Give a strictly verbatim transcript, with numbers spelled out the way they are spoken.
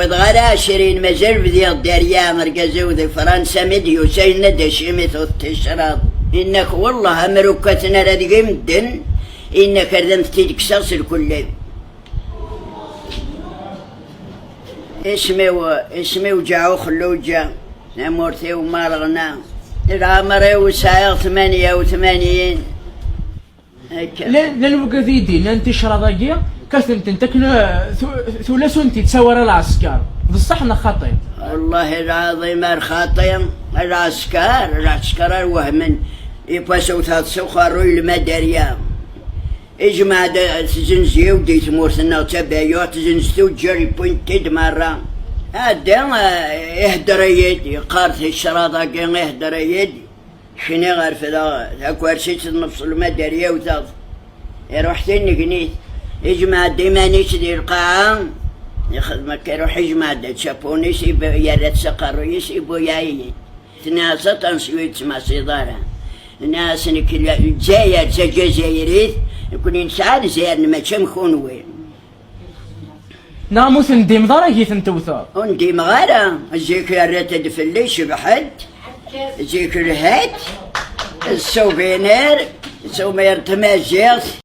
Wwiḍeɣ ara ɛecrin, mazal bdiɣ dderya, argaz-iw di Fransa mi d-yusa yenna-d: "Acimi tuɣ ticraḍ?" Inna-k: "Wellah, amer ur kkaten ara deg-i medden." Inna-k: "Ar d am-t-id-kkseɣ s lkullab." Isem-iw, isem-iw Ǧaɛu Xelluǧa, tamurt-iw Marɣna. Leɛmer-iw sɛiɣ tmanya u tmanyin. Akka. Llan, llan wigad i yi-d-yennan ticraḍ-agi, kkaten-tent akken, eh, tu-, tula s ur tent-yettawi ara lɛesker. D ṣṣeḥ neɣ xaṭi? Wallahi lɛaḍim ar xaṭi, lɛesker, lɛesker ar wehmen. Ipasew taḍsa uqerruy lmadarya. Ijmeɛ-d, eh, tzenz-iw di tmurt-nneɣ d tabayyuɣt, tzenz tuǧǧal, wwin-t-id merra. Ɛeddi, eh, ihedder-iyi-d, yeqqar ticraḍ-agi, ihedder-iyi-d. Kniɣ refdeɣ takersit n nnefṣ lmadarya-w taḍ. Iruḥ tinnegnit, ijmeɛ-d iman-is di lqaɛa, ixdem akka, iruḥ ijmeɛ-d čapun-is, ibu-, yerra-t s aqerruy-is, ibuyaɛ-iyi-d. Tenna-as: "Aṭansyu ur yettmaṣiḍ ara." Nniɣ-as nekk, la-, Lezzayer d taǧazayrit, nekkni nesɛa Lezzayer, mačči am kunwi. Neɣ ma ur tendimeḍ ara agi ten-tewteḍ? Ur ndimeɣ ara. Zik rrat-d fell-i, cebḥent. Zik lhat. Souvenir, souvenir n tmaziɣt.